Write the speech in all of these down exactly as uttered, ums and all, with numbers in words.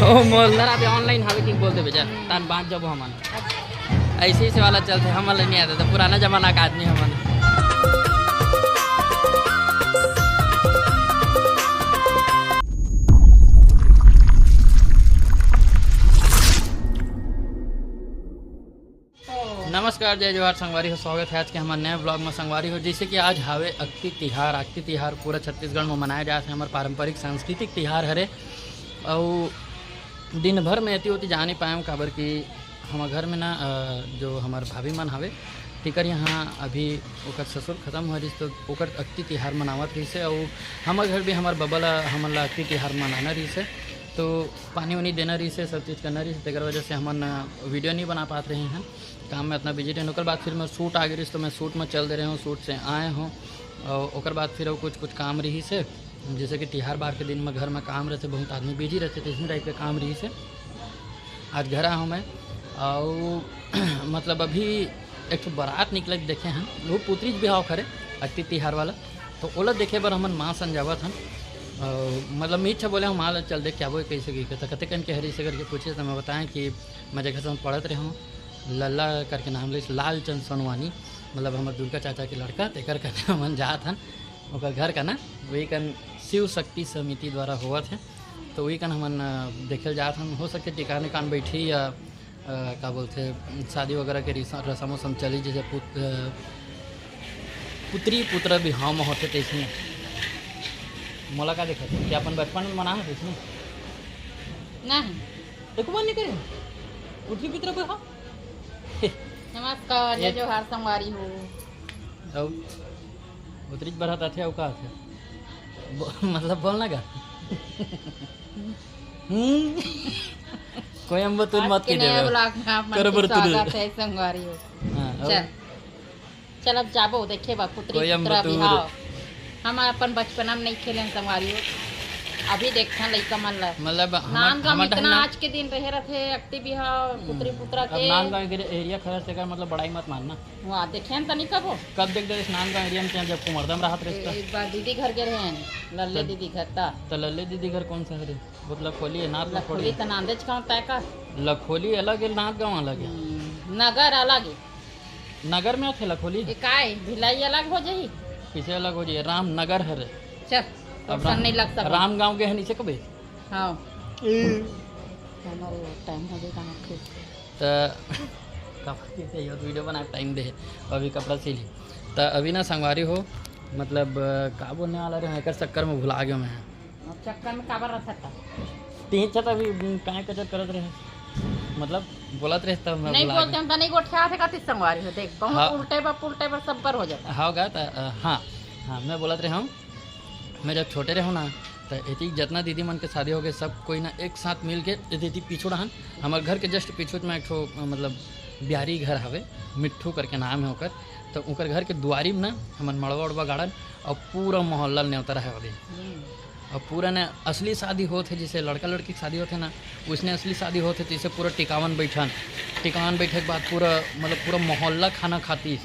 ओ मोर लरा बे, online हवे कि बोल देबे जा, तान बांच जबो हमन। ऐसे ही से वाला चलते, हमन ले नहीं आता, तो पुराना जमाना का आदमी हमन। नमस्कार, जय जोहार संगवारी हो, स्वागत है आज के हमर नए vlog में। संगवारी हो, जैसे कि आज हावे अक्ति तिहार। अक्ति तिहार पूरा छत्तीसगढ़ में मनाया जात है, हमर पारंपरिक सांस्कृतिक तिहार हरे। अउ दिन भर में एती ओती जा नहीं पाएम, काबर कि हमर घर में ना, अ, जो हमर भाभी मन हवे, तेकर यहाँ अभी ओकर ससुर खत्म हो रहिस, तो ओकर अक्ति तिहार मनावत रहिस हे। अउ हमर घर भी हमर बबा ला, हमन ला अक्ति तिहार मनाना रहिस हे, तो पानी उनी देना रहिस हे, सब चीज़ करना रहिस हे, तेकर वजह से हमन, अ, video नहीं बना पात रहे हैं। काम में इतना busy रहेन। ओकर बाद फिर मैं shoot आ गए रहिस, तो मैं shoot में चल दे रहे हूँ, shoot से आए हूँ। और ओकर बाद फिर अउ कुछ कुछ काम रहिस हे, जैसे कि तिहार बार के दिन में घर में काम रहते, बहुत आदमी busy रहते, तो इसमें type के काम रहिस हे। आज घर आया हूँ मैं, और मतलब अभी एक ठो बारात निकले देखे हैं, वो पुतरी बिहाव करे अक्ति तिहार वाला, तो ओला देखे बर हमन माँ सन जावत हन। और मतलब मैं इच्छा बोले हूँ, माँ ला चल देख के आबो कैसे की, तो कते कन के हरी से करके पूछे, तो मैं बताएं कि मैं जगह से पढ़त रहे हूँ, लल्ला करके नाम ले, लालचंद सोनवानी, मतलब हमर दुर्गा चाचा के लड़का, तेकर कने हमन जात हन, ओकर घर का ना, वही कन शिव शक्ति समिति द्वारा होवत है, तो वही कन हमन, अ, देखे ल जात हन। हो सकथे टिकान उकान बैठी या, अ, का बोलथे, शादी वगैरह के रिस-, रसम उसम चली, जैसे पुत-, अ, पुत्री पुत्र बिहाव में होथे तैसने। मोला का देखत, कि अपन बचपन में मना है तैसने? नहीं। एको बार नहीं करे? पुत्री पुत्र बिहाव? नमस्कार, जय ये जोहार संगवारी हो। अउ उतरीच बरत आथे, अउ का आथे? बो-, मतलब बोलना का? हम्म। कोयम्बतूर आज मत के की नया देवे। Vlog में आप मन के करोबर तुरु। स्वागत है संगवारी हो। हाँ, अउ चल। चल अब जाबो देखे बा पुत्री पुत्रा बिहाव। हम अपन बचपना में नहीं खेले संगवारी हो, अभी देखथन लइका मन ला। मतलब हम, नांदगांव में इतना आज के दिन रहे रथे अक्ति बिहाव पुत्री पुत्रा के। नांदगांव के area खरस तेकर मतलब बड़ाई मत मानना। वाह, देखे त नहीं कबो। कब देख दे नांदगांव area में जब कुमरदम रहत रहे त? एक बार दीदी घर गे रहे, लल्ले दीदी घर ता। त लल्ले दीदी घर कौन सा हरे? बहुत लखोली है, नाथ लखोली। लखोली त नांदेच गाँव तय का। लखोली अलग है, नांदगांव अलग है। हम्म, नगर अलग है। नगर में आथे लखोली? ये काय? भिलाई अलग हो जाही? पीछे अलग हो जाही, रामनगर हरे। चल, अब तो राम, नहीं लग सकता। राम गांव के है नीचे कबे? हाँ। ए। हमारे वो time हो जाएगा ना फिर। त का बात है, ये video बना time दे, अभी कपड़ा सिली। त अभी ना संगवारी हो, मतलब, का बोलने वाला रहे, एकर चक्कर में भुला गया मैं। अब चक्कर में काबर रखत था? तीन छत अभी, उम, काहे कचर करत रहे? मतलब, बोलत रहे तब मैं नहीं भुला बोलते गया। हम तो नहीं गोठिया थे, कथी संगवारी हो, देख, बहुत हाँ। उल्टे पर, पुल्टे पर, सब पर हो जाता। हाँ गा, त, अ, हाँ, हाँ, मैं बोलत रहे हूँ, मैं जब छोटे रहे हूँ ना, त एती जितना दीदी मन के शादी हो गए, सब कोई ना एक साथ मिल के एती, एती पीछू रहन। हमारे घर के just पीछू में एक ठो, अ, मतलब, बिहारी घर हवे, मिट्ठू करके नाम है ओकर। तो ओकर घर के दुआरी में ना हमन मड़वा उड़वा गाड़न और पूरा मोहल्ला नेवता रहे वाली। हम्म। और पूरा ने असली शादी होत है, जैसे लड़का लड़की की शादी होत है ना, उसने असली शादी होत है, तो इसे पूरा टिकावन बैठन। टिकावन बैठे के बाद पूरा, मतलब, पूरा मोहल्ला खाना खातीस,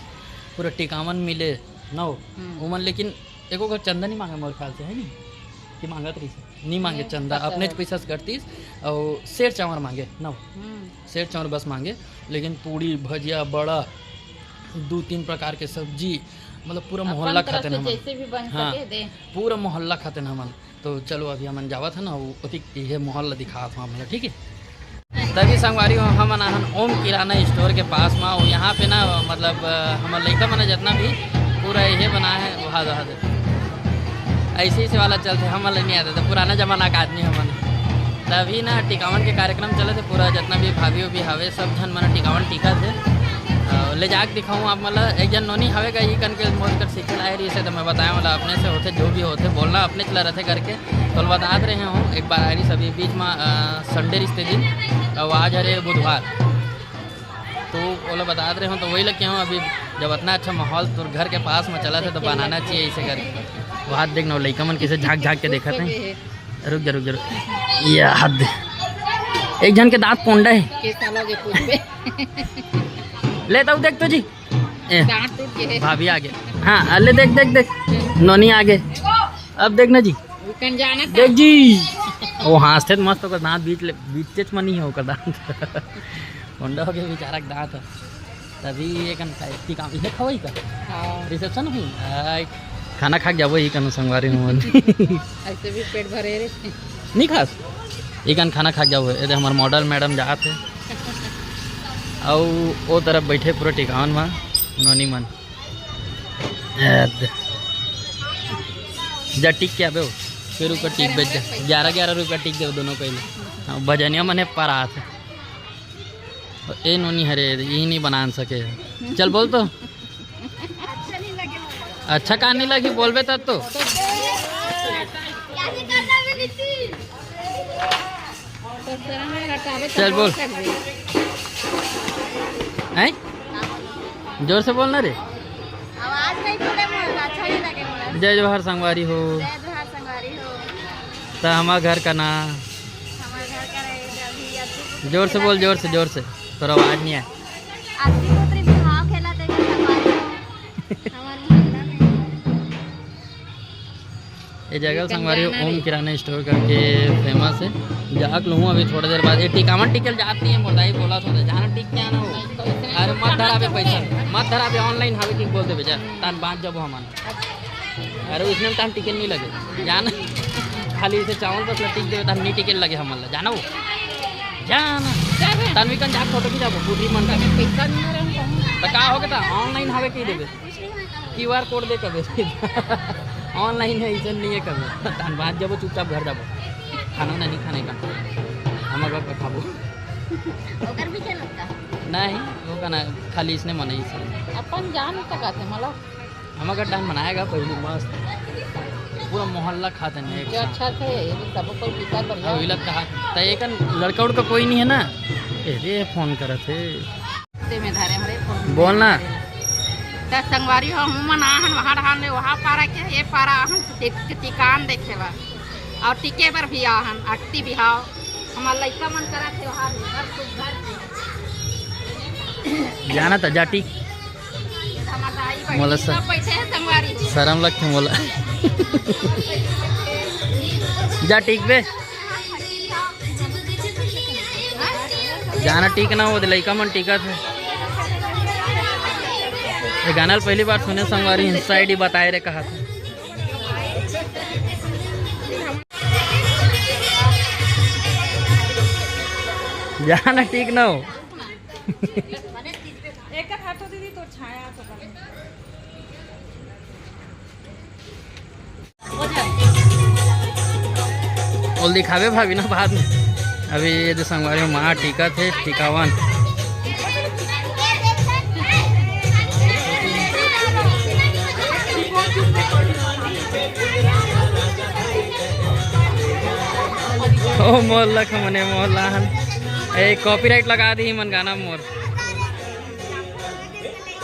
पूरा टिकावन मिले ना हो। हम्म। उमन लेकिन एको घर चंदा नहीं मांगे, मोर ख्याल से, है नहीं? कि मांगत रही से? नहीं मांगे नहीं, चंदा, सब अपने चंदा। पैसा से करतीस और सेर चावर मांगे ना हो। हम्म। सेर चावर बस मांगे, लेकिन पूड़ी, भजिया, बड़ा, दू तीन प्रकार के सब्जी, मतलब पूरा अपन मोहल्ला तरफ खाते से ना हमन। जैसे भी बन हाँ, सके दे। पूरा मोहल्ला खाते ना हमन। तो चलो अभी हमन जावत है ना, वो ओती ये माहौल ला दिखावत हूँ हमन ला, ठीक है? तभी संगवारी हो, हमन आहन ओम किराना store के पास में, और यहाँ पे ना, मतलब, अ, हमर लइका मन जितना भी पूरा ये बनाए है, वहाँ, वहाँ दे। ऐसे, ऐसे वाला चलते, हमन ला नहीं आता, तो पुराना जमाना का आदमी हमन। तभी ना टिकावन के कार्यक्रम चले थे, पूरा जितना भी भाभी उभी हवे, सब झन मन टिकावन टिका थे। अ, ले जाके दिखाऊँ आप, मतलब, एक जन नोनी हवे का, ई कन के मोर कर सीखे लाए रही से, तो मैं बताया, मतलब, अपने से होते, जो भी होते, बोलना अपने चला रहते करके। तो बतात रहे हूँ, एक बार आइरिस अभी बीच में, अ, Sunday रिश्ते दिन, अउ आज हरे बुधवार, तो ओला बतात रहे हूँ, तो वही लग के हूँ अभी, जब इतना अच्छा माहौल तोर घर के पास में चला था, तो बनाना चाहिए इसे करके। वहाँ देख ना, लइका मन कैसे झाँक झाँक के देखत हैं। रुक जा, रुक जा, रुक। ये हद। एक झन के दांत पोंडा है। कैसा लगे पूछबे? ले तो देख तो जी। ए, दांत टूट गए। भाभी आगे। हाँ, अले देख, देख, देख। नोनी आगे। अब देख ना जी। उकन जाना था। देख जी। वो हाँसथे त मस्त, ओकर दाँत बीच ले, बीचेच म नहीं है ओकर दाँत। ओंडा हो गया बेचारा के दाँत ह। तभी ये कन का, इतनी काम, इहे खवाई का? हाँ। Reception हुई? आय, खाना खा के जाबो, ये कन संगवारी हो मन। ऐसे भी पेट भरे रहे। नहीं खास? ये कन खाना खा के जाबो। ये दे हमर model madam जात हे। अउ वो तरफ बैठे पूरा टिकावन म नोनी मन। ए दे। जा टिक के आबे हो। फिर ऊपर टिक बेच जा। ग्यारह ग्यारह रुपया टिक देबे दोनों पहले। हाँ, भजनिया मने परात हे। ए नोनी हरे, यही नहीं बना सके। चल बोल तो। अच्छा का नहीं लगी, बोलबे तब तो। चल बोल। हैं? जोर से बोलना रे। आवाज नहीं थोड़े बोल, अच्छा नहीं लगे बोला। जय जोहार संगवारी हो। जय जोहार संगवारी हो। त हमार घर का ना। हमार घर का रहे, अभी अद्भुत जोर से बोल, जोर से, जोर से। तोर आवाज नहीं आय। अद्भुत पुत्री बिहाव खेला देखे संगवारी हो। हमार मोहल्ला में। ये जगह संगवारी ओम किराना स्टोर करके famous है। जाक लूँ अभी थोड़ा देर बाद। ये टिकावन टिकल जात नहीं है, मोर दाई बोला था, जाना टिक के आना हो। अरे मत धराबे पैसा, मत धराबे, online हवे टिक बोल देबे जा, तान बाँच जाबो हमन। अरे उसने में तान टिकट नहीं लगे, जाना खाली इसे चावल बस टिक देबे, तान नहीं टिकट लगे हमन ला, जाना हो। जाना। तान भी कन जाक फोटो खिंचाबो, पुत्री मन का। पैसा नहीं रहे। तो का हो गया था, online हवे की देबे। क्यूआर कोड दे कबे। Online है, इसे नहीं है कबे। तान बाँच जाबो, चुपचाप घर जाबो। खाना वाना नहीं खाने का। हम अगर खाबो। ओकर भी क्या लगता? नहीं, वो का ना, खाली इसने मनाई से। अपन जान सकत है, मतलब। हम अगर डान बनाएगा पहले मस्त। पूरा मोहल्ला खाते हैं एक जो साथ। अच्छा थे, ये भी सब कोई पीता बढ़िया। हाँ, वही लगता है। तो एक लड़का उड़का कोई नहीं है ना? ए, रे फोन करत है। ते में धरे हमरे फोन में। बोल ना। त संगवारी हो, हमू मन आहन वहाँ डहान ले, वहाँ पारा के, ये पारा आहन, टिक-, टिकान देखे बर। और टिके बर भी आहन, अक्ति बिहाव। हमार लइका मन करत हे वहाँ भी, घर सुख घर। जाना त जा टिक। हमार दाई बहिनी मोला स-, सब बैठे हैं संगवारी। शरम लगथे मोला। जा टिक बे। जाना टिक ना हो, लइका मन टिकत हे। ये गाना ल पहली बार सुने संगवारी, Insta ID बताए रे कहा था। जाना टिक ना हो। एकर हाथों दीदी तो छाया तो बने। ओल दिखावे भाभी ना बाद में। अभी ये जो संगवारी माँ टीका थे, टीकावन। ओ मोर लख मने मोर लाहन। ए, copyright लगा दी मन गाना मोर।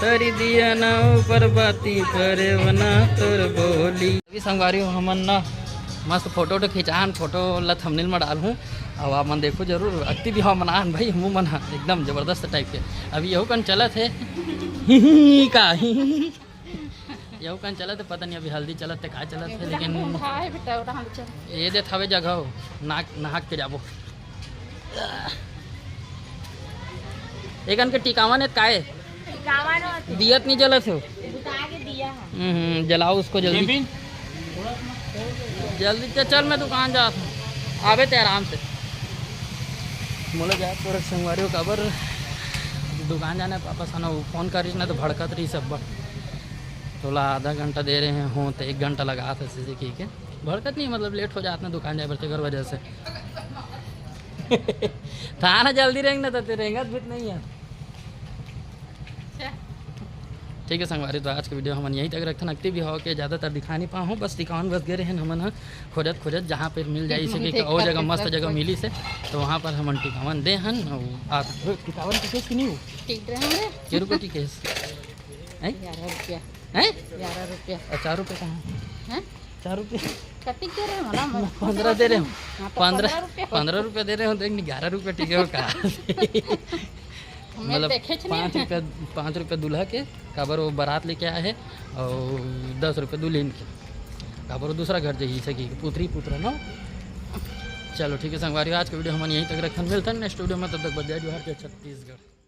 तरी दिया ना ऊपर बाती करे बना तोर बोली। अभी संगवारी हो हमन ना मस्त फोटो वोटो खिंचाहन, फोटो ला thumbnail में डालहूँ। अब आप मन देखो जरूर, अक्ति बिहाव मनाहन भाई, हमू मन ह एकदम जबरदस्त type के। अभी यहू कन चलत हे का यहू कन चलत हे, पता नहीं अभी हल्दी चलत हे, का चलत हे, लेकिन ये देत हवे जगह हो, नाक नहाक के जाबो। एकन के टिकावन हे त काहे? टिकावन होथे। दियत नहीं जलत हो? बुता के दिया है। हम्म, जलाओ उसको जल्दी। जल्दी ते चल, मैं दुकान जात हूँ। आबे ते आराम से। मोला जाए पड़त संगवारी हो, काबर दुकान जाना हे, पापा सना वो फोन करिस ना तो भड़कत रहिस अब्बड़। तोला आधा घंटा दे रहे हो तो एक घंटा लगा था सीधे की के। भड़कत नहीं, मतलब लेट हो जात ना दुकान जाए बर, तेकर वजह से। थाना जल्दी रेंग ना, तो ते रेंगत भी नहीं है। ठीक है संगवारी, तो आज के video हमन यहीं तक रखथन। अक्ति बिहाव के ज़्यादातर दिखा नहीं पाहूँ, बस टिकावन बस गए रहन हमन ह खोजत खोजत, जहाँ पे मिल जाए इसे कि और जगह मस्त जगह मिली से, तो वहाँ पर हमन टिकावन दे हन। और आ, टिकावन की केस की नहीं हो? ठीक रहे हमरे। के रुपये की केस? हैं? ग्यारह रुपया। हैं? ग्यारह रुपया। और चार रुपये कहाँ? हैं? चार रुपये। कतिक दे रहे हो ना? मैं पंद्रह दे रहे हो। हाँ, तो पंद्रह, पंद्रह रुपया। पंद्रह रुपया दे रहे हो, देख नहीं, ग्यारह रुपया टिके हो का? मतलब देखे छ नहीं। पाँच रुपया, पाँच रुपया दूल्हा के, काबर वो बारात लेके आए हैं, और दस रुपया दुल्हन के, काबर वो दूसरा घर जाइए, इसे की पुत्री पुत्र ना। चलो ठीक है संगवारी, आज के video हमन यहीं तक रखन, मिलथन next video में, तब तक बजा जोहार, जय छत्तीसगढ़।